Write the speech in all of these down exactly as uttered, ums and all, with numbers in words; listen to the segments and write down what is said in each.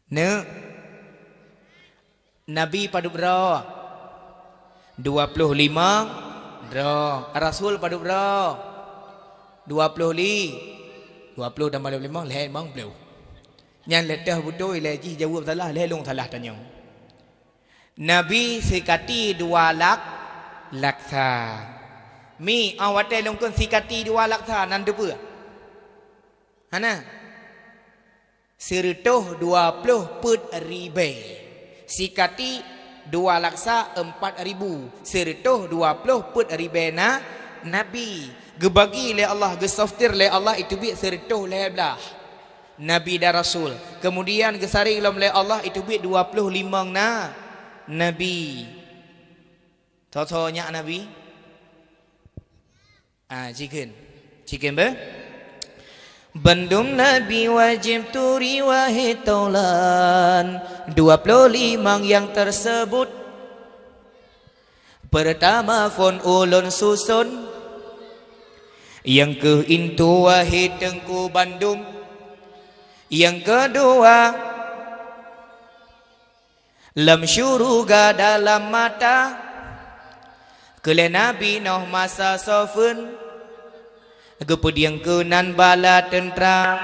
Neuk, Nabi padub droe? Dua ploh limong droe. Rasul padub droe? Dua ploh li-, dua ploh tambah dua ploh limong, lhèe limong ploh. Nyan lhèe teuh beutôi, lhèe jih jaweueb salah, lhèe lôn salah tanyong. Nabi sikati dua lak-, laksa. Mi, 'oh watèe lôn kheun sikati dua laksa, nan teupeue? Hana. Sireutôh dua ploh peuet ribèe. Sikati dua laksa empat ribu. Sireutôh dua ploh peuet ribèe na-, nabi. Geubagi lé Allah, geusoftir lé Allah, iteubiet sireutôh lhèe blah nabi dan rasul. Kemudian geusaréng lom lé Allah, iteubiet dua ploh limong na-, nabi. Soe-soe nyak nabi? Ah, cikheun. Cikheun beuh. Bandum nabi wajéb turi, wahé taulan. Dua ploh limong nyang teuseubut. Peurtama phon ulôn suson, nyang keuh intu wahé teungku bandum. Nyang keudua, lam syuruga dalam mata, keu lé Nabi Nuh masa sofeun, geupeudieng keunan bala teuntra.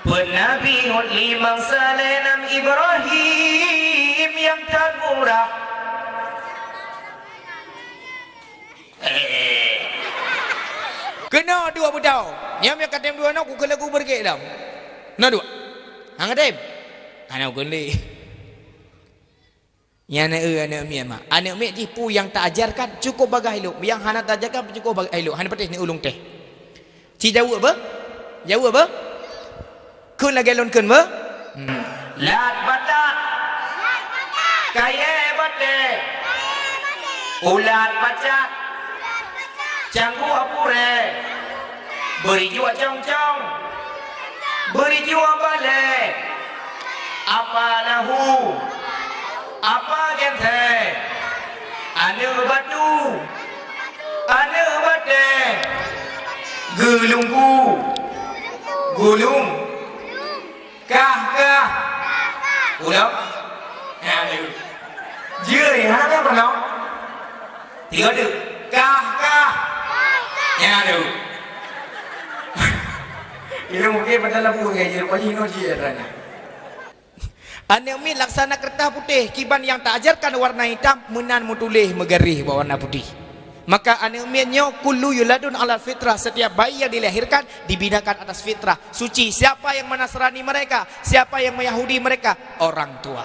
Peunabi ngon limong saleh nan Ibrahim nyang that murah. Keunoe duek beutôi. Nyan meunyo ka tem duek noe, ku keu lagu beureuguek lom. Noe duek. Hang tem. Hana keuneuk. Nyan aneuk, aneuk miet mah. Aneuk miet jih peue nyang taajarkan cukup bagaih lom. Nyang hana taajarkan cukup bagaih lom. Hana patéh ni ulôn teh. Ci jaweueb beuh? Jaweueb beuh? Kheun lagèe lôn kheun beuh? Hmm. Lat batak. Kayèe batèe. Ulat pacak. Canggu apure. Beuri jua cong-cong. Beuri jua balè. Apa lahu? Apa genteng? Aneuk batu. Aneuk batèe. Geulungku. Gulung. Kah, kah. Ulang. Nyan tu. Jeuet, hana pernah. Tiga tu. Kah, kah. Nyan tu. Ini mungkin pada lampu ngai je, pagi no je rasanya. Aneuk miet laksana keureutah putéh, kiban nyang taajarkan warna hitam, meunan meutuléh meugaréh bak warna putéh. Maka aneuk miet nyoe kullu yuladun ala fitrah, setiap bayi yang dilahirkan dibinakan atas fitrah suci. Siapa yang menasrani mereka, siapa yang meyahudi mereka, orang tua.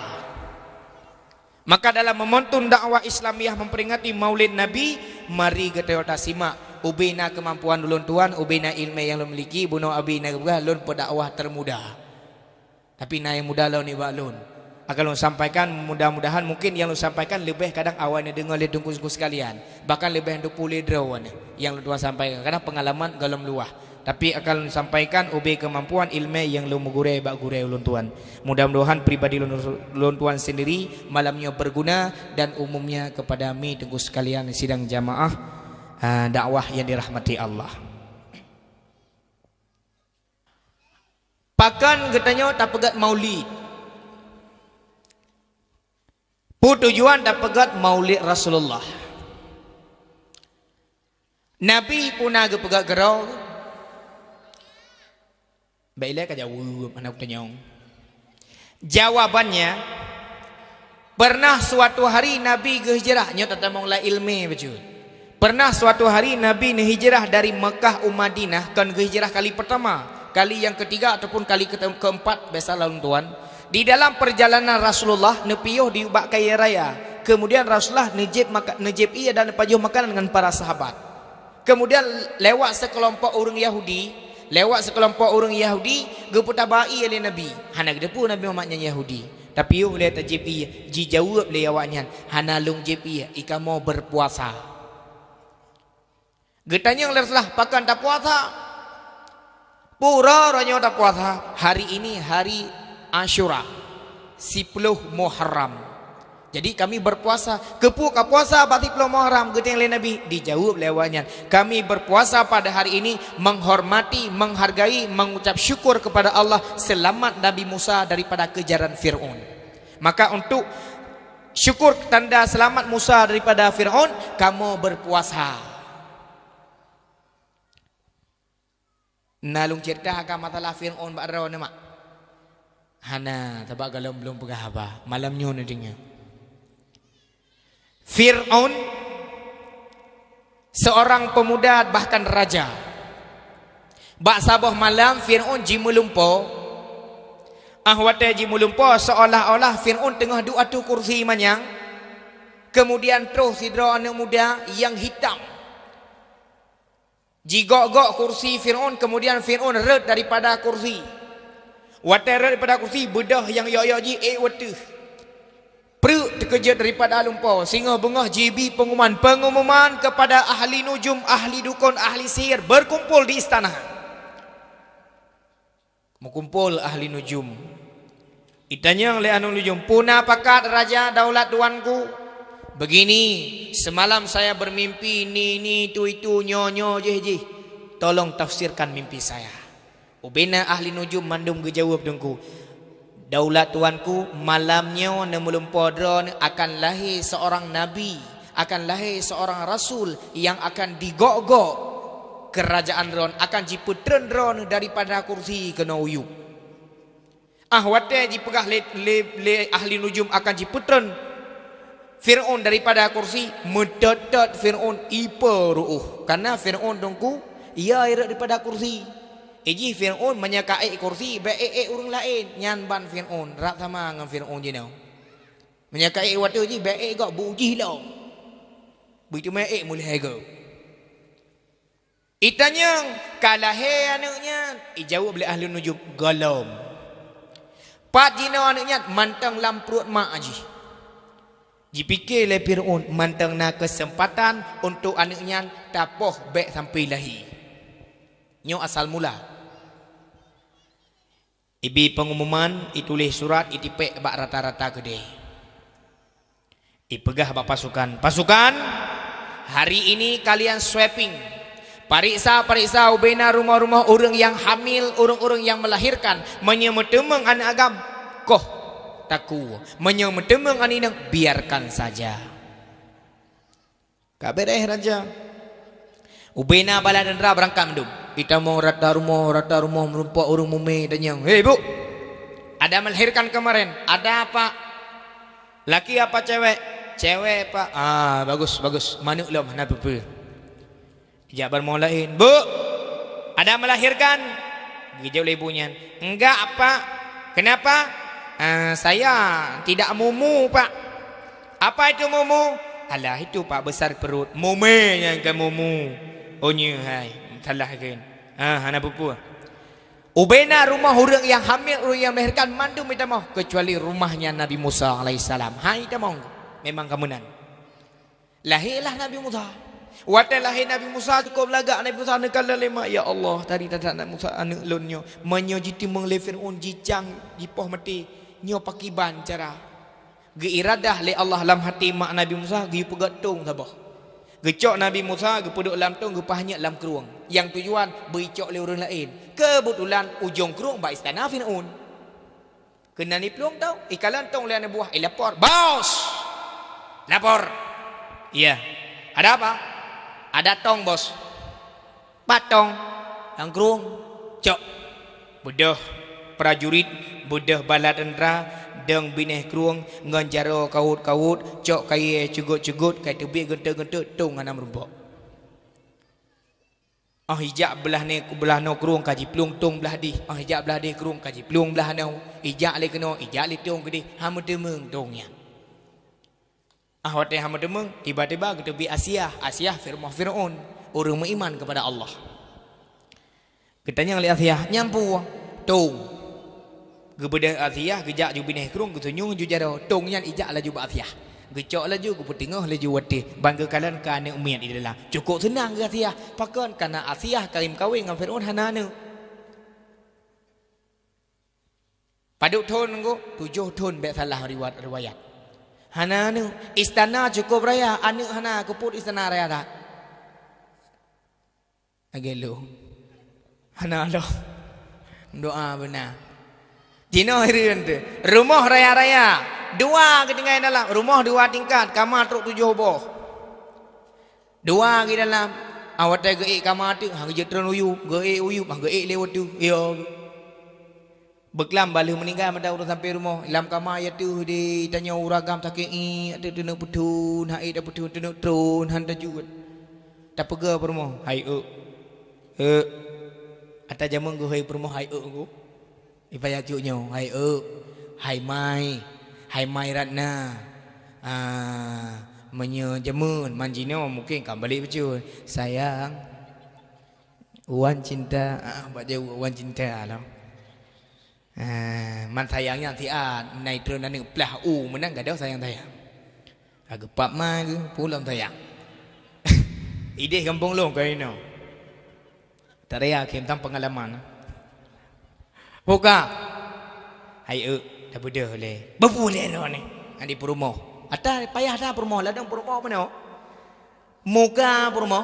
Maka dalam momentum dakwah Islamiah memperingati Maulid Nabi, mari geutanyoe tasimak. Ubé na keumampuan ulôn tuan, ubé na ileumèe nyang lôn miliki, bunoe Abi na geupeugah lôn peudakwah termuda. Tapi na nyang muda lom nibak lôn. Akan lôn sampaikan, mudah-mudahan mungkin nyang lôn sampaikan leubeh kadang awai neudeungoe lé teungku-teungku sekalian. Bahkan leubeh duek puluh lé droe nyang lôn tuan sampaikan. Kadang pengalaman gohlom luwah. Tapi akan lôn sampaikan ubé keumampuan ileumèe nyang lôn meugurèe bak gurèe ulôn tuan. Mudah-mudahan pribadi lôn, lôn tuan sendiri malam nyoe berguna dan umumnya kepada mi teungku sekalian sidang jamaah, ah, dakwah yang dirahmati Allah. Pakon geutanyoe tapeugét Maulid? Peue tujuan tapeugét Maulid Rasulullah? Nabi peue na geupeugét keudroe? Bèk ilèe ka jaweueb aneuk tanyong. Jawabannya, pernah suatu hari Nabi geuhijrah, nyoe tatamong lam ileumèe bacut. Pernah suatu hari Nabi neuhijrah dari Mekah u Madinah, kon geuhijrah kali pertama, kali yang ketiga ataupun kali kete-, keempat, biasa lom tuan. Di dalam perjalanan Rasulullah neupiôh di bak kaya raya. Kemudian Rasulullah neujép maka-, neujép ié dan neupajoh makanan ngon para sahabat. Kemudian lewat sekelompok ureuëng Yahudi, lewat sekelompok ureuëng Yahudi, geupeutaba ié lé Nabi. Hana geuteupeue Nabi Muhammad nyan Yahudi. Tapi yoh lé tajép ié, jijaweueb lé awaknyan, "Hana lôn jép ié, i kamoe beupuasa." Geutanyong lé Rasulullah, "Pakon tapuasa?" "Pura uroe nyoe tapuasa, hari ini hari Asyura, siploh Muharram." Jadi kami berpuasa. Keupeue ka puasa bak siplôh Muharram, geutanyong lé Nabi? Dijaweueb lé awaknyan, "Kami berpuasa pada hari ini menghormati, menghargai, mengucap syukur kepada Allah selamat Nabi Musa daripada kejaran Fir'aun." Maka untuk syukur tanda selamat Musa daripada Fir'aun, kamoe berpuasa. Na lôn ceurita akan masalah Fir'aun bak droeneuh mak? Hana, sabab gohlom lôn peugah haba. Malam nyoe neudeungoe. Fir'aun seorang pemuda bahkan raja. Bak saboh malam Fir'aun jimeulumpo. Ah watée jimeulumpo seolah-olah Fir'aun teungoh duek ateueh kursi manyang. Kemudian troh sidroe aneuëk muda nyang hitam. Jigok-gok kursi Fir'aun, kemudian Fir'aun rhot daripada kursi. Watée rhot daripada kursi, beudôh nyang yok-yok jih ék u ateueh. Preuk teukeujot daripada lumpo, singoh beungoh jibi pengumuman, pengumuman kepada ahli nujum, ahli dukon, ahli sihir berkumpul di istana. Meukumpol ahli nujum. Itanyong lé ahli nujum, "Peue na pakat raja daulat tuanku? Begini, semalam saya bermimpi ni, ni, itu, itu, nyoe, nyoe, jih, jih. Tolong tafsirkan mimpi saya." Ubena ahli nujum mandum geujaweueb teungku, "Daulat tuanku, malam nyoe neumeulumpo droeneuh akan lahé seorang nabi." Akan lahé seorang rasul nyang akan digok-gok keurajeuen droeneuh, akan jipeutreun droeneuh daripada kursi keunoe u yup. Ah watée jipeugah lé, lé, lé ahli nujum akan jipeutreun Fir'aun daripada kursi, meutot-tot Fir'aun ipe ru'uh. Karena Fir'aun teungku, ia irot daripada kursi. Ijih Fir'aun meunyoe ka ék kursi, bék ék-ék ureuëng laén. Nyan ban Fir'aun, rab sama ngon Fir'aun jinoe. Meunyoe ka ék watée jih, bék ék gob, bu jih lom. Beuteumé ék mulai gob. Itanyong, "Ka lahé aneuëk nyan?" Ijaweueb lé ahli nujum, "Gohlom." "Pat jinoe aneuëk nyan?" "Mantong lam pruet mak jih." Jipike lé Fir'aun mantong na keuseumpatan untuk aneuëk nyan tapoh bék sampai lahé. Nyoe asal mula. Ibi pengumuman, ituléh surat, itipék bak rata-rata keudè. Ipeugah bak pasukan, "Pasukan, hari ini kalian sweeping. Pariksa-pariksa ubena rumoh-rumoh ureuëng nyang hamil, ureuëng-ureuëng nyang melahirkan. Meunyoe meuteumeung aneuëk agam, koh takue. Meunyoe meuteumeung aneuëk inong, biarkan saja." Ka beureh raja. Ubena bala teuntara beurangkat mandum. Itamong rata rumoh, rata rumoh meurumpok ureuëng mumé tanyong, "Hei, Bu! Ada melahirkan kemarin? Ada, Pak? Laki apa cewek?" "Cewek, Pak." "Ah, bagus, bagus. Manök lom hana peue-peue." Jak bak rumoh laén, "Bu! Ada melahirkan?" Geujaweueb lé ibu nyan, "Enggak, Pak." "Kenapa?" "Ah, saya tidak mumu, Pak." "Apa itu mumu?" "Alah, itu, Pak, besar perut." "Mumé nyang ka mumu." "Oh, nyoe hai, salah kheun." "Ah, hana peue-peue." Ubena rumoh ureuëng nyang hamil, ureuëng nyang melahirkan mandum itamong, kecuali rumahnya Nabi Musa alaihissalam. Hai tamong, memang ka meunan. Lahé lah Nabi Musa. Watée lahé Nabi Musa, cukôp lagak Nabi Musa neukalon lé mak, "Ya Allah, tari that-that Nabi Musa aneuëk lôn nyoe. Meunyoe jiteumeung lé Fir'aun jicang jipoh maté, nyoe pakiban cara?" Geuiradah lé Allah lam haté mak Nabi Musa geuyue peugét tông saboh. Geucok Nabi Musa geupeuduek lam tông, geupahnyét lam krueng. Nyang tujuan beuicok lé ureuëng laén. Keubeutulan ujong krueng bak istana Fir'aun. Keunan iplueng tông, ikalon tông lé aneuk buah, ilapor, "Bos! Lapor!" "Iya." "Ada apa?" "Ada tông, Bos." "Pat tông?" "Lam krueng." "Cok." Beudôh prajurit, beudôh bala teuntara, dong binéh krueng ngon jaroe kawot-kawot, cok kayée cugôt-cugôt, ka teubiet geunteuk-geunteuk, tông hana meurumpok. Ah, ijak blah ni, blah noe krueng ka jiplueng tông blah dih. Ah, ijak blah dih krueng ka jiplueng blah noe. Ijak lé keunoe, ijak lé tông keudeh. Hana meuteumeung tông nyan. Ah, watée hana meuteumeung, tiba-tiba geuteubiet Asiah. Asiah fir-, rumoh Fir'aun, ureuëng meuiman kepada Allah. Geutanyong lé Asiah, "Nyan peue?" "Tông." Geubeudôh Asiah, geujak ju binéh krueng, geutunyok ju jaroe. Tông nyan ijak laju bak Asiah. Geucok laju, geupeuteungoh laju u ateueh, ban geukalon ka aneuëk miet di dalam. Cukôp seunang geuh Asiah. Pakon? Kareuna Asiah ka meukawen ngon Fir'aun hana aneuëk. Padub thon ngon? Tujoh thon bék salah riwayat, riwayat. Hana aneuk. Istana cukup raya, aneuk hana, keu peue istana raya that. Lagèe lôn. Hana lôn. Doa beuna. Jinoe hireuen teuh. Rumoh raya-raya. Dua geutinggai dalam. Rumoh dua tingkat, kama trok tujoh boh. Dua geuh dalam. Ah, watèe geuék kama teuh, han geujeuet treun u yup, geuék u yup, han geuék lé watèe. Yo. Beuklam bah lheueh meuninggai mantong ureueng sampai rumoh, lam kama ya teuh di tanyoe ureueng agam sakét, ié, ateueh teuneuk peuthon, hai tapeuthon teuneuk tron, han tajeuet. Tapeugah peurumoh, "Hai euk." "Euk." Ata jameun geuhôi peurumoh, "Hai euk," geuh. Ipayah cuk nyoe, "Hai euk, hai mai, hai mai Ratna." Ah, meunyoe jameun, man jinoe mungken ka balek bacut. "Sayang, wan cinta," ah, bak jaweueb wan cinta lom. Ah, man sayang nyan siat, na itreun aneuk plah u meunan gadôh sayang-sayang. Ka geupap ma geuh, pulom sayang. Idéh gampông lôn keunoe. Taraya khém tam peungalaman. Buka. Hai euk, tabeudôh lé. Beupulé droeneuh. Nyan di peurumoh. Ata payah that peurumoh, ladôm peurumoh meunoe. Muka peurumoh.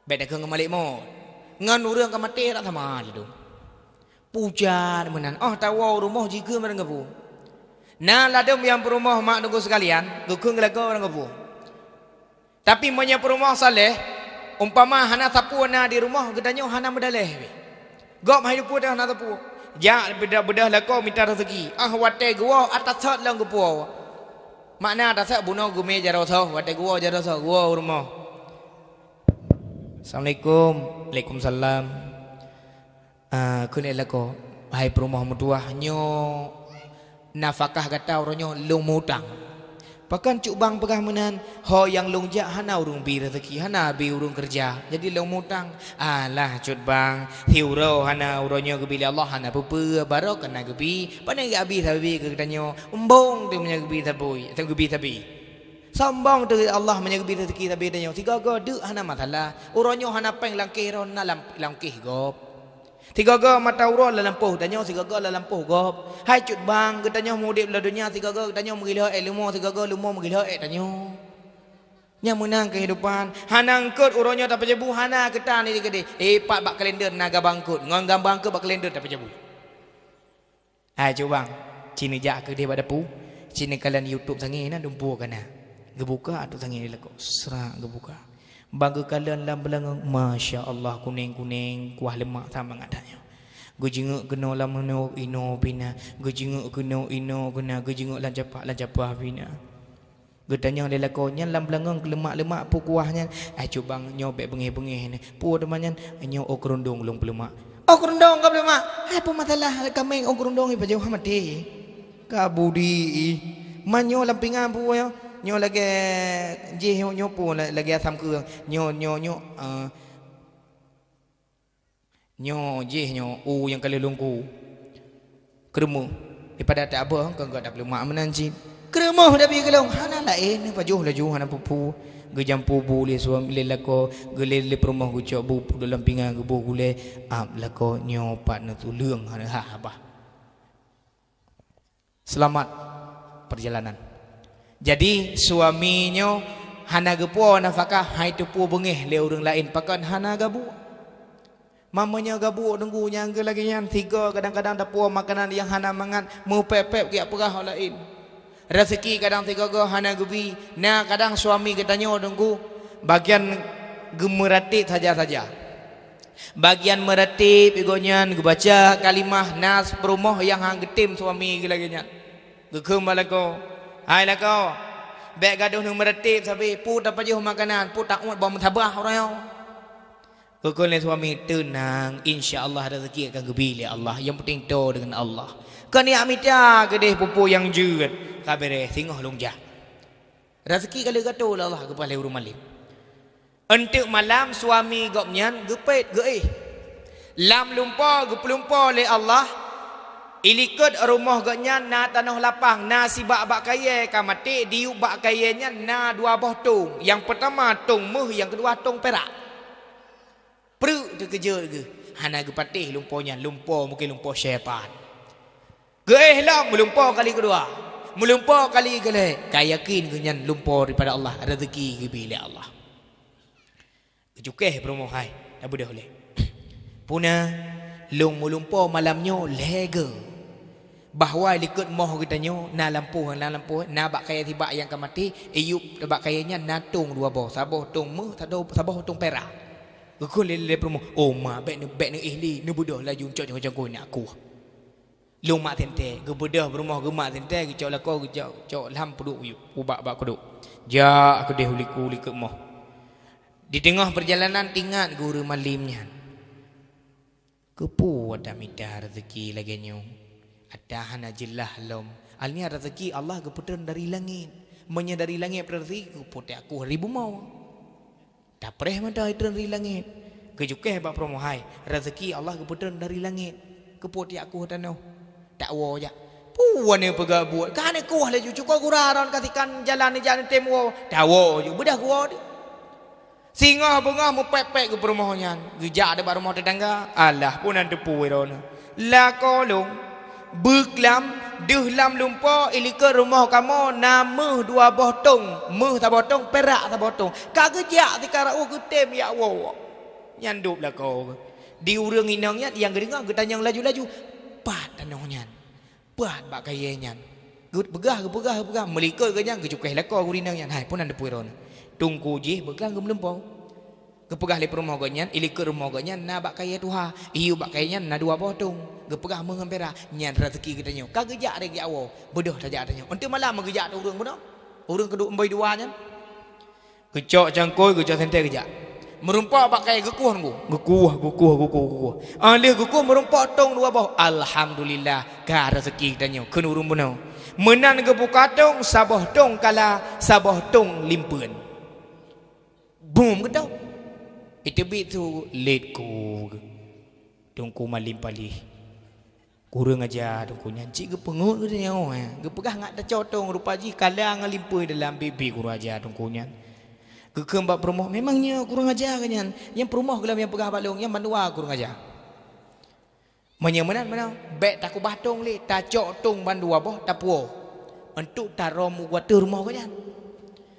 Bèk takheun ngon malék mot. Ngon ureueng ka maté dak sama laju. Pujan meunan, oh tawoe u rumoh jikheun barang gapu. Na ladôm nyang peurumoh mak teungku sekalian, geukheun geulakoe barang gapu. Tapi meunyoe peurumoh saleh, umpama hana sapeue na di rumoh, geutanyoe hana meudaleh pih. Gob hai dupeue teuh hana sapeue. Jak beudôh-beudôh lakoe mita raseuki. Ah watèe geuwoe ata sot lom geupuwoe. Makna ata sot bunoe geumé jaroe soh, watèe geuwoe jaroe soh, geuwoe u rumoh. Assalamualaikum. Waalaikumsalam. Ah, kheun lé lakoe, "Hai peurumoh meutuwah, nyoe nafakah gata uroe nyoe lôn meu-utang." "Pakon cut bang peugah meunan?" "Ho nyang lôn jak hana ureueng bi raseuki, hana bi ureueng keureuja, jadi lôn meu-utang." "Alah cut bang, siuroe hana uroe nyoe geubi lé Allah hana peue-peue, barô kana geubi, pane geubi sabe keu geutanyoe, embong teuh meunyoe geubi sabe, geubi sabe." Sombong teuh Allah meunyoe geubri raseuki sabe tanyoe, sigoe-goe deuk hana masalah. Uroe nyoe hana péng lam kéh droe na lam, lam kéh gob. Sigoe-goe mata uroe lam lampôh tanyoe, sigoe-goe lam lampôh gob. Hai cut bang, geutanyoe meu-udép lam donya, sigoe-goe geutanyoe meugilhok ék leumo, sigoe-goe leumo meugilhok ék tanyoe. Nyan meunan keuhidupan. Hana eungkôt uroe nyoe tapeujabu, hana keutan di keudeh. Eh, pat bak kalender na gamba eungkôt. Ngon gamba eungkôt bak kalender tapeujabu. Hai cut bang, ci neujak keudeh bak dapu, ci neukalon YouTube sangé na dumpeue ka na. Geubuka atu sangé di lakoe, srak geubuka. Bang geukalon lam beulangong, masya Allah, kuneng-kuneng, kuah leumak sama ngon tanyoe. Geujeungok keunoe lam inoe, inoe pih na, geujeungok keunoe, inoe pih na, geujeungok lam capak, lam capak pih na. Geutanyong lé lakoe nyan lam beulangong keuleumak-leumak peue kuah nyan. Ai cut bang nyoe bèk beungéh-beungéh nyoe. Peue teuma nyan? Nyoe ôk keurundong lôn peuleumak. Ôk keurundong ka peuleumak? Hai peue masalah kaméng ôk keurundong ipajoh maté. Ka budi ih. Man nyoe lam pingan peue nyoe? Nyoe lagèe jih nyoe, nyoe peue la-, lagèe asam keueng. Nyoe, nyoe, nyoe, eh, Nyoe jih nyoe u nyang ka lheueh lôn ku. Keureumoh. Daripada tak abah, kon gata peuleumak meunan cit. Keureumoh Nabi geulong, hana laén, pajoh laju hana peue-peue. Geujampu bu lé suami lé lakoe, geulé lé peurumoh geucok bu dalam pingan geuboh gulèe. Ap lakoe nyoe pat neutuleueng hana ha abah. Seulamat peurjalanan. Jadi, suami nyoe hana geupuwoe nafakah, hai teupeue beungéh lé ureueng laén, pakon hana gabuek. Meunyoe gabuek teungku nyang geu lagèe nyan, sigoe kadang-kadang tapuwoe makanan nyang hana mangat, meupép-pép geujak peugah ureueng laén. Raseuki kadang sigoe-goe hana geubi, na kadang suami geutanyoe teungku, bagian geumeuratéb saja-saja. Bagian meuratéb gobnyan geubaca kalimah nas peurumoh nyang han geutem suami geuh lagèe nyan. Geukheun bak lakoe, "Hai lakoe, bèk gadôh neumeuratéb sabe, peue tapajoh makanan, peue taôt bak meusabah uroe nyoe." Geukheun lé suami, "Teunang, insya Allah raseuki akan geubi lé Allah, nyang peunteng toe deungon Allah. Kon jak mita keudeh peue-peue nyang jeuet, ka bèrèh singoh lôn jak." Raseuki ka lheueh geuatô lé Allah geupeugah lé ureueng malém. Eunteuk malam suami gobnyan geupét geuéh. Lam lumpoe geupeulumpoe lé Allah, i likot rumoh gobnyan na tanoh lapang, na sibak bak kayèe ka maté, diyueb bak kayèe nyan na dua boh tong. Nyang peutama tong méuh, nyang keudua tong pirak. Preuk teukeujot geuh, hana geupatéh lumpoe nyan, lumpoe mungken lumpoe syaitan. Geuéh lom meulumpoe kali keudua. Meulumpoe kali keulhèe, ka yakin geuh nyan lumpoe daripada Allah, rezeki geubri lé Allah. Geucukéh peurumoh hai, tabeudôh lé. Puna, lôn meulumpoe malam nyoe lhèe geuh. Bahwa likot moh geutanyoe na lampôh, na lampôh, na bak kayèe sibak nyang ka maté, iyup bak kayèe nyan na tông dua boh, saboh tông méuh, saboh, saboh tông pirak. Geukheun lé, lé peurumoh, "Oh ma, bèk neu-, bèk neuéh lé, neubeudôh laju cok cangkôi-cangkôi neuakoh." Lôn mak sintèe, geubeudôh peurumoh geuh mak sintèe, geucok lakoe, geucok, cok lham peuduek ubak bak keuduek. Jak keudéh u likot, u likot moh. Di teungoh peurjalanan teuingat geuh ureueng malém nyan. Keupeue ata mita rezeki lagèe nyoe? Ata hana jeulaih lom. Akhirnya rezeki Allah geupeutreun dari langèt. Meunyoe dari langèt peutreun rezeki, keupeue takoh di bumoe? Tapreh mantong itreun dari langèt. Geucukéh bak peurumoh hai, rezeki Allah geupeutreun dari langèt. Keupeue takoh tanoh? Tawoe jak. Peue neupeugah buet? Ka neukoh laju, cukôp gura ron ka sikan jalan, jak neutem woe. Tawoe ju, beudôh geuwoe teuh. Singoh beungoh meupèk-pèk geuh peurumoh nyan. Geujak deuh bak rumoh teutangga, alah, peue nan teupeu droeneuh. Lakoe lôn, beuklam, deuh lam lumpoe, i likot rumoh kamoe na méuh dua boh tông, méuh saboh tông, pirak saboh tông. Ka geujak sikara ueh geutem jak woe. Nyan dub lakoe geuh. Di ureueng inong nyan nyang geudeungoe geutanyong laju-laju, "Pat tanoh nyan?" Pat bak kayèe nyan. Geupeugah, geupeugah, geupeugah. Meulikot geuh nyan geucukéh lakoe geuh inong nyan. Hai, peue nan teupeu droeneuh. Teungku jih beuklam geuh meulumpoe. Geupeugah lé peurumoh geuh nyan, i likot rumoh geuh nyan na bak kayèe tuha. Iyup bak kayèe nyan na dua boh tông. Geupeugah méuh ngon pirak. Nyan rezeki geutanyoe. Ka geujak lé jak woe. Beudôh tajak tanyoe. Eunteuk malam meugeujak teuh ureueng bunoe. Ureueng keuduek mbôi dua nyan. Geucok cangkôi, geucok sintèe geujak. Meurumpok bak kayèe geukueh ngon. Geukueh, geukueh, geukueh, geukueh. Ah, lheueh geukueh meurumpok tông dua boh. Alhamdulillah, ka rezeki tanyoe kheun ureueng bunoe. Meunan geubuka tông, saboh tông kala, saboh tông limpeuen. Bum geutôp. Iteubiet su lét ku. Teungku malém paléh. Kureueng aja teungku nyan, cit geupeungeut geutanyoe, eh. Geupeugah ngat tacok tông, rupa jih kala ngon limpeue dalam bibi kureueng aja teungku nyan. Geukheun bak peurumoh, "Memang nyoe kureueng aja geuh nyan. Nyang peurumoh geuh lom nyang peugah bak lôn, nyang bandua kureueng aja." Meunyoe meunan, meunan, bèk takeubah tông lé, tacok tông bandua boh, tapuwoe. Eunteuk tarom u ateueh rumoh geuh nyan.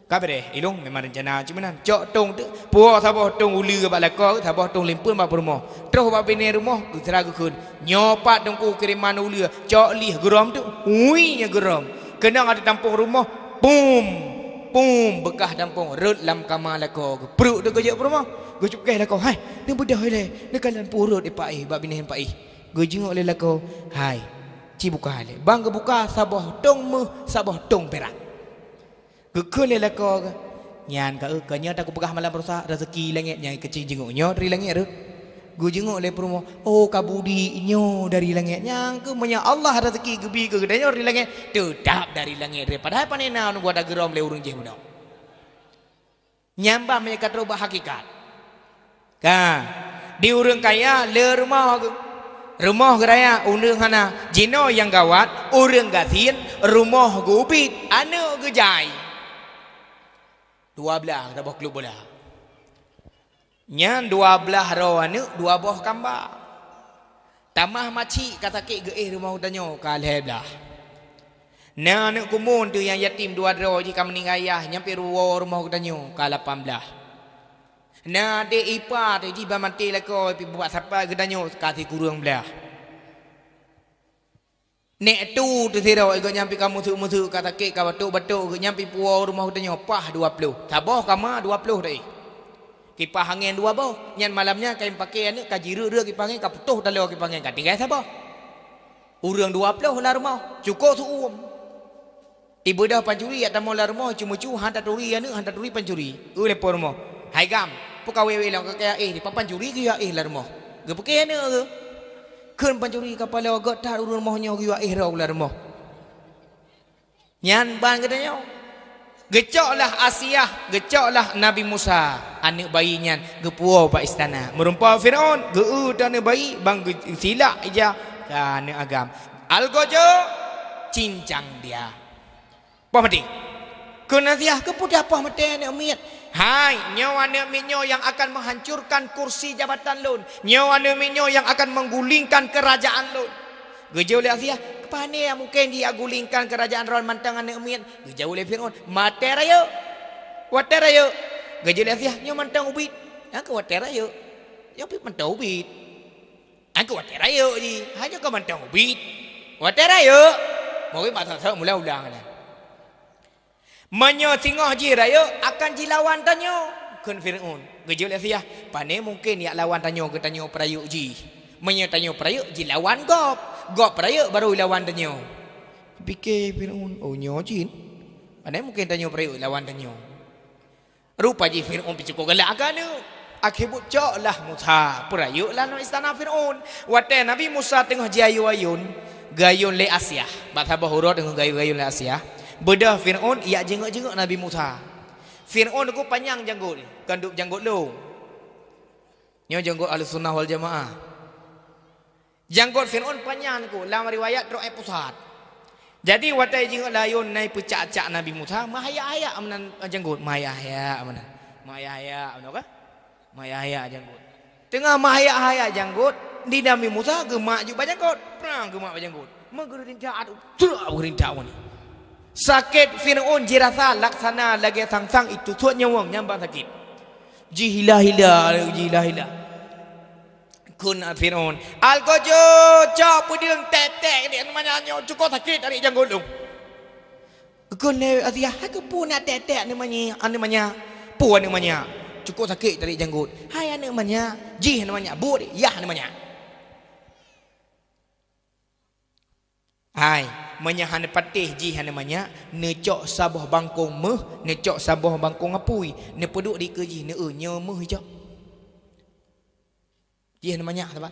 Ka beureh, ilôn memang reuncana cit meunan. Cok tông teuk, puwoe saboh tông uleue bak lakoe, saboh tông limpeuen bak peurumoh. Troh bak binéh rumoh, geusra geukheun, "Nyoe pat teungku kiriman uleue, cok lih geurom teuk." Ui, nyan geurom. Keunong ateueh tampông rumoh, pum, pum, beukah tampông rhot lam kama lakoe. Geupruk teuk geujok peurumoh. Geucukéh lakoe, "Hai, neubeudôh ilèe, neukalon peue rhot i paih, bak binéh paih." Geujingok lé lakoe, "Hai, ci buka ilèe." Ban geubuka saboh tông méuh, saboh tông pirak. Geukheun lé lakoe geuh, "Nyan ka, eh, ka nyoe takupeugah malam baroesa, rezeki langèt nyan keuci jingok nyoe dari langèt rhot." Geujingok lé peurumoh, "Oh, ka budi nyoe dari langèt. Nyan keuh meunyoe Allah rezeki geubi keu geutanyoe dari langèt, teutab dari langèt rhot. Padahai pane na nunggu ata geurom lé ureueng jih bunoe." Nyan bah meunyoe ka troh bak hakikat. Ka, di ureueng kaya le rumoh geuh. Rumoh geuraya, ureueng hana. Jinoe nyang gawat, ureueng gasien, rumoh geubiet, aneuk geujai. Dua blaih saboh klub bola. Nyan dua blaih droe aneuk, dua boh kamba. Tamah macik ka sakét geuéh rumoh geutanyoe ka lhèe blaih. Na aneuk kumuen teuh nyang yatim dua droe jih ka meuninggai ayah, nyan pih ruwoe rumoh geutanyoe ka lapan blaih. Na adék ipa teuh jih ban maté lakoe pih bak sapat geutanyoe ka sikureueng blaih. Nèk tu teuh sidroe geuh nyan pih ka meuseuk-meuseuk, ka sakét, ka batuk-batuk geuh nyan pih puwoe rumoh geutanyoe paih dua ploh. Saboh kama dua ploh teuh. Kipah angén dua boh. Nyan malam nyan ka jipakè aneuk ka jireuek-reuek kipah angén, ka putôh taloe kipah angén, ka tinggai saboh. Ureueng dua ploh lam rumoh, cukôp seu-uem. Ibeudôh pancuri jak tamong lam rumoh, cuma cu hana taturi aneuk, hana taturi pancuri. Eu lé po rumoh, "Hai gam, peu kawé-wé lom ka kaya éh, dipat pancuri geuyue éh lam rumoh?" Geupeukè aneuk geuh. Kheun pancuri kapala göt that ureueng rumoh nyoe geuyue éh droe lam rumoh. Nyan ban geutanyoe. Geucoklah Asiah, geucoklah Nabi Musa, aneuk bayi nyan geupuwoe bak istana. Meurumpok Firaun, geu-eu aneuk bayi ban geusilak ija ka aneuk agam. Algojo cincang dia. Poh maté. Kheun Asiah, "Keupeue tapoh maté aneuk miet?" "Hai, nyoe aneuk miet nyoe nyang akan menghancurkan kursi jabatan lôn. Nyoe aneuk miet nyoe nyang akan menggulingkan keurajaan lôn." Geujaweueb lé Asiah, "Pane nyang mungken jih gulingkan keurajeuen droe mantong aneuk miet?" Geujaweueb lé Fir'aun, "Watée rayeuk." "Watée rayeuk." Geujaweueb lé Asiah, "Nyoe mantong ubit." "Nyang keu watée rayeuk. Nyoe pih mantong ubit." "Nyang keu watée rayeuk jih." "Hai nyoe ka mantong ubit." "Watée rayeuk." Mungken bak saboh mulai ulang nyan. "Meunyoe singoh jih rayeuk, akan jilawan tanyoe," kheun Fir'aun. Geujaweueb lé Asiah, "Pane mungken jak lawan tanyoe, geutanyoe peurayeuk jih. Meunyoe tanyoe peurayeuk, jilawan gob. Gob peurayeuk, barô jilawan tanyoe." Pike Fir'aun, "Oh, nyoe cit. Pane mungken tanyoe peurayeuk lawan tanyoe." Rupa jih Fir'aun pih cukôp galak keu aneuk. Akhé buet cok lah Musa, peurayeuk lah lam istana Fir'aun. Watée Nabi Musa teungoh jiayôn-ayôn, geuayôn lé Asiah. Bak saboh uroe teungoh geuayôn-ayôn lé Asiah, beudôh Fir'aun jak jeungok-jeungok Nabi Musa. Fir'aun ku panyang janggot, kon duek janggot lôn. Nyoe janggot Ahlussunnah wal Jamaah. Janggot Fir'aun panyang ku, lam riwayat trok ék pusat. Jadi watée jih layôn na peucak-cak Nabi Musa, meuhayak-hayak meunan janggot, meuhayak-hayak meunan. Meuhayak-hayak meunan ka? Meuhayak-hayak janggot. Teungoh meuhayak-hayak janggot, di Nabi Musa geumak jih bak janggot. Prang geumak bak janggot. Meugeurintah adu, trok geurintah wan. Sakét Fir'aun jirasa laksana lagée sang-sang itu suet nyawöng nyang ban sakét. Jihila-hila, jihila-hila. Kheun Fir'aun, "Algojo, cok peudeueng tek-tek di aneuk manyak nyoe, cukôp sakét tarék janggot lôn." Geukheun lé Asiah, "Hai keupeue na tek-tek aneuk manyak, aneuk manyak? Peue aneuk manyak? Cukôp sakét tarék janggot. Hai aneuk manyak, jih aneuk manyak, buet yah aneuk manyak." Hai, meunyoe hana patéh jih hana manyak, neucok saboh bangkông méuh, neucok saboh bangkông apui, neupeuduek dikeue jih, neu-eu nyoe méuh icok. Jih hana manyak saban.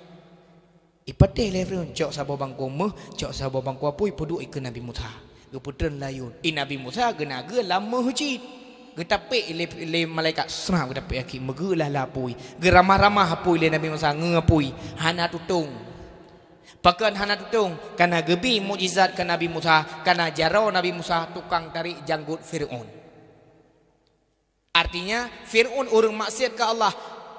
Ipatéh lé Fir'aun, cok saboh bangkông méuh, cok saboh bangkông apui, peuduek ikeue Nabi Musa. Geupeutreun layôn. I Nabi Musa geunageue lam méuh cit. Geutapék lé, lé malaikat, srap geutapék aki, meugeue lah lam apui. Geuramah-ramah apui lé Nabi Musa, ngeue apui. Hana tutông. Pakon hana tutông? Kana geubi mukjizat keu Nabi Musa, kana jaroe Nabi Musa tukang tarék janggot Fir'aun. Artinya, Fir'aun ureuëng maksiat keu Allah.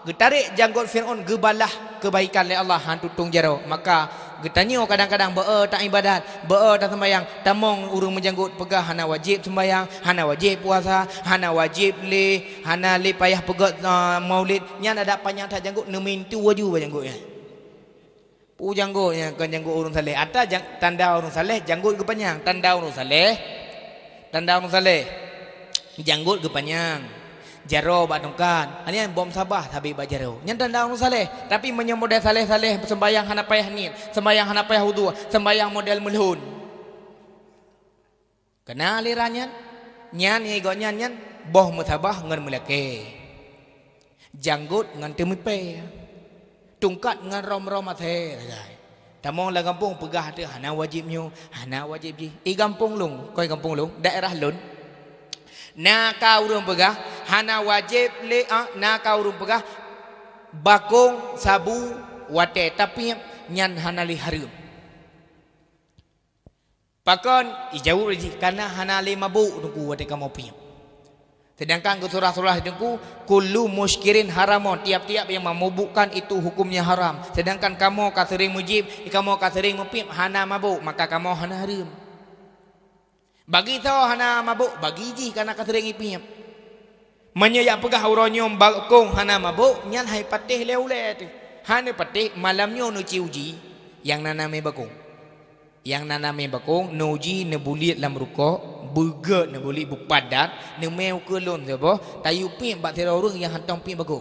Geutarék janggot Fir'aun geubalah keubaikan lé Allah, hana tutông jaroe. Maka, geutanyoe kadang-kadang beu-e taibadat, beu-e taseumbayang, tamong ureuëng meujanggot peugah hana wajéb seumbayang, hana wajéb puasa, hana wajéb lé, hana lé payah peugét, eh, maulid, nyan adak panyang that janggot neumintu laju bak janggot nyan. Peue janggot nyan kon janggot ureuëng saleh. Ata jang-, tanda ureuëng saleh, janggot geupanyang. Tanda ureuëng saleh, tanda ureuëng saleh, janggot geupanyang. Jaroe bak tungkat. Nyan bom sabah sabé bak jaroe. Nyan tanda ureuëng saleh. Tapi meunyoe model saleh-saleh, seumbayang hana payah niet, seumbayang hana payah udhu, seumbayang model meulhon. Kana aliran nyan, nyan ngieng gobnyan nyan boh meusabah ngon meulakée, janggot ngon teumipée, tungkat ngon rom-rom asée sagai. Tamong lam gampông peugah teuh hana wajéb nyoe, hana wajéb jih. I gampông lôn, kon gampông lôn, daerah lôn, na ka ureuëng peugah hana wajéb lé, ah, na ka ureuëng peugah bakong sabu watée tapiep nyan hana lé hareuem. Pakon? Ijaweueb lé jih, "Kana hana lé mabök Teungku watée kamoe piep." Seudangkan geusurah-surah Teungku, "Kullu muskirin haramon," tiap-tiap yang memabukkan itu hukumnya haram. Seudangkan kamoe ka seuréng meujieb, kamoe ka seuréng meupiep hana mabök, maka kamoe hana hareuem. Bagi soe hana mabök, bagi jih kana ka seuréng ipiep. Meunyoe jak peugah uroe nyoe bakong hana mabök, nyan hai patéh lé ulée teuh. Hana patéh, malam nyoe neuci uji nyang na namé bakong. Nyang na namé bakong, neuji, neubuliet lam rukok, beugét neubuliet, beupadat, neumé ukeue lôn saboh, tayue piep bak sidroe ureuëng nyang hantom piep bakong.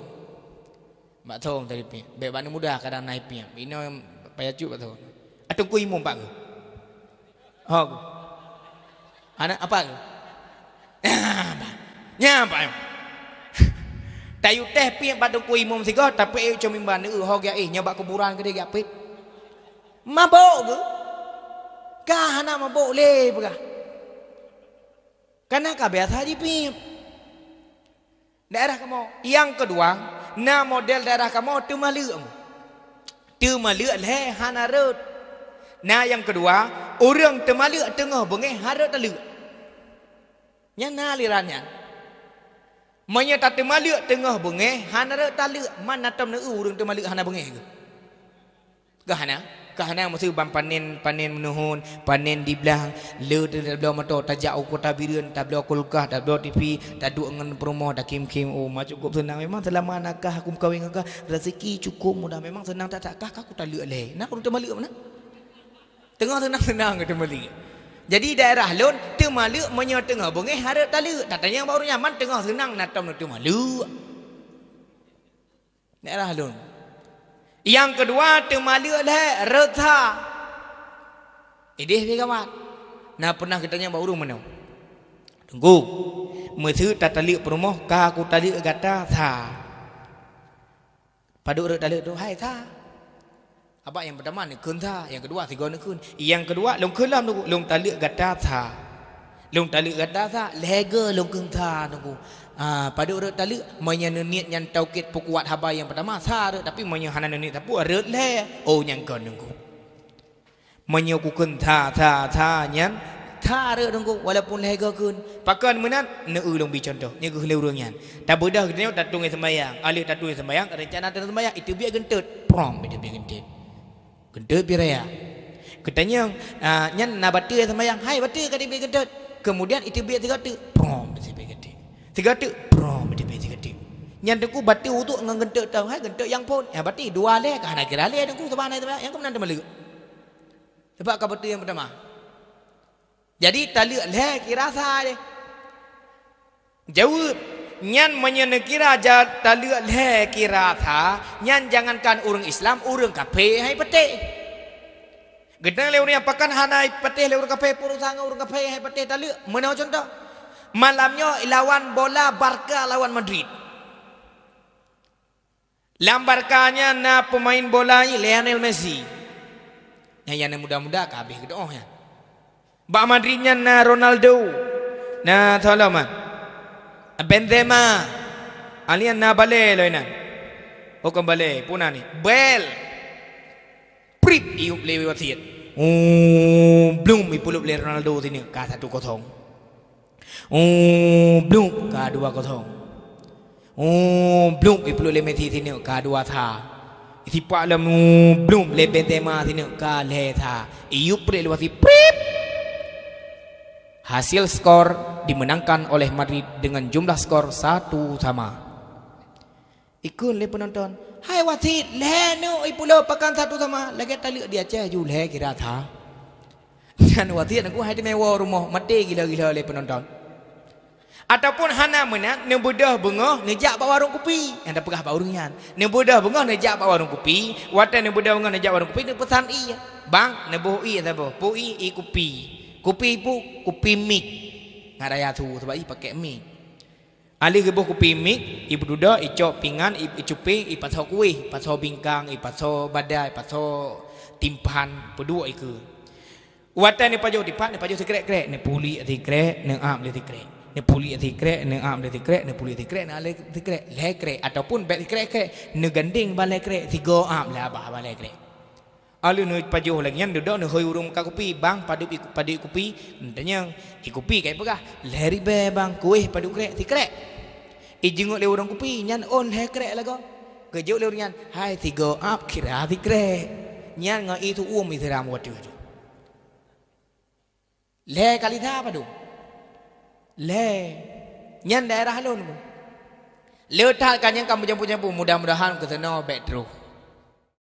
Bak thon tadi piep. Bék bak aneuk muda kadang na ipiep. Inoe payah cut bak thon. Ateueh ku imum pak ku. Ho ku. Aneuk apa ku? Nyan pak. Tayue teh piep bak teungku imum sigoe, tapi eu com mimba neu ho geuéh nyoe bak kuburan keudeh geupiep. Mabök geuh. Ka hana mabök lé peugah. Kana ka biasa jipiep. Daerah kamoe. Nyang keudua, na model daerah kamoe teumaleuek. Teumaleuek lhée hana rhot. Na nyang keudua, ureuëng teumaleuek teungoh beungéh hana rhot taleuek. Nyan na aliran nyan. Meunyoe tateumaleuek teungoh beungéh hana rhot taleuek, man na tom neu ureuëng teumaleuek hana beungéh geuh? Geuh hana. Kah na meusu ban panen, panen meunuhun, panen di blang, le tabloe moto, tajak u Kota Bireuen, tabloe kulkah, tabloe T V, taduek ngon peurumoh, takhém-khém, oh, ma cukup seunang. Memang seulama na kah, aku meukawen ngon kah, rezeki cukup mudah. Memang seunang that-that kah, kah kutaleuek lé. Na ureuëng teumaleuek meunan? Teungoh seunang-seunang keu teumaleuek. Jadi daerah lôn, teumaleuek meunyoe teungoh beungéh hareuet taleuek. Tatanyong bak ureuëng nyan, man teungoh seunang na tom teumaleuek. Daerah lôn. Nyang keudua, teumaleuek lhée rot sa. Idéh pih gawat. Na pernah geutanyong bak ureuëng meunoe, "Teungku, meuseu tataleuek peurumoh, ka kutaleuek gata sa. Padub rot taleuek tu, hai sa?" Abak nyang peutama neukheun sa, nyang keudua sigoe neukheun. Nyang keudua, lôn kheun lom Teungku, lôn taleuek gata sa. Lôn taleuek gata sa, lhée goe lôn kheun sa Teungku. Ah, padub rot taleuek, meunyoe neuniet nyan taukét peukuat haba nyang peutama, sa rot, tapi meunyoe hana neuniet sapeue, rot lhée. Oh, nyang kon Teungku. Meunyoe kukheun sa, sa, sa nyan, sa rot Teungku, walaupun lhée goe kheun. Pakon meunan, neu-eu lôn bi cuntoh, nyang geuh lé ureuëng nyan. Tabeudôh geutanyoe tatueng seumayang, aleh tatueng seumayang, rencana tatueng seumayang, iteubiet geuntot, prom, iteubiet geuntot. Geuntot pih raya. Geutanyong, ah, nyan na bateue seumayang, hai bateue ka teubiet geuntot. Kemudian iteubiet sigoe teuk, prom, iteubiet geuntot. Sigoe teuk, prom, iteubiet sigoe teuk. Nyan Teungku bateue uduk ngon geuntot tau, hai geuntot nyang phon. Ya, berarti dua lhée ka hana kira lhée Teungku, sabab hana seumayang, nyang keu meunan teumaleuek. Sabab ka bateue nyang peutama. Jadi taleuek lhée kira sa deh. Jaweueb, nyan meunyoe neukira ja taleuek lhée kira sa, nyan jangankan ureuëng Islam, ureuëng kafé hai patéh. Geutanyong lé ureuëng nyan, pakon hana patéh lé ureuëng kafé, peurusaha ngon ureuëng kafé hai patéh taleuek. Meunoe cuntoh, malam nyoe lawan bola Barca lawan Madrid. Lam Barca nyan na peumain bola Lionel Messi. Nyan, nyang muda-muda ka habéh geudeuh nyan. Bak Madrid nyan na Ronaldo, na Solomon, Benzema, alian na Bale lom inan. Oh, kon Bale, peue nan nyan? Bale. Prip, iyup lé wasit. Oh, blum, ipulop lé Ronaldo sineuk ka satu kosong. Oh, blum, ka dua kosong. Oh, blum, ipulop lé Messi sineuk ka dua sa. Sipak lom, oh, blum, lé Benzema sineuk ka lhée sa. Iyup prip lé wasit, prip. Hasil skor dimenangkan oleh Madrid dengan jumlah skor satu sama. Ikheun lé peunonton, "Hai wasit, lhée neuk ipulop, pakon satu sama, lagée taleuek di Aceh ju lhée kira sa." Nyan wasit Teungku hai teumé woe rumoh, maté gila-gila lé peunonton. Ataupun hana meunan, neubeudôh beungoh neujak bak warong kupi. Nyang tapeugah bak ureuëng nyan. Neubeudôh beungoh neujak bak warong kupi, watée neubeudôh beungoh neujak warong kupi, neupeusan ié. "Bang, neuboh ié saboh." Peue ié? Ié kupi. Kupi peue? Kupi mik. Ngat raya su, sabab ié pakai mik. Aleh geuboh kupi mik, ipeududoe, icok pingan, i-, icupéng, ipasoe kuéh, ipasoe bingkang, ipasoe badai, ipasoe timphan, peuduek ikeue. Watée neupajoh timphan, neupajoh sikrek-krek, neupuliek sikrek, neuab lé sikrek. Neupuliek sikrek, neuab lé sikrek, neupuliek sikrek, neuab lé sikrek. Lhée krek, ataupun bék sikrek-krek, neugandeng ban lhée krek, sigoe ab lé abah ban lhée krek. Aleuh neupajoh lagée nyan, dudoe neuhôi ureuëng muka kupi, "Bang, padub i-, padub kupi?" Neutanyong, "I kupi," ka ipeugah, "lhée ribée, Bang, kuéh padub krek, sikrek." Ijeungeuk lé ureuëng kupi, nyan ôn lhée krek lagoe. Geujok lé ureuëng nyan, "Hai sigoe ab kira sikrek." Nyan ngon ié su-uem isiram watée tu. Lhée kali sa padub? Lhée. Nyan daerah lôn. Le that ka nyang ka meujampu-jampu, mudah-mudahan keuseunang bék troh.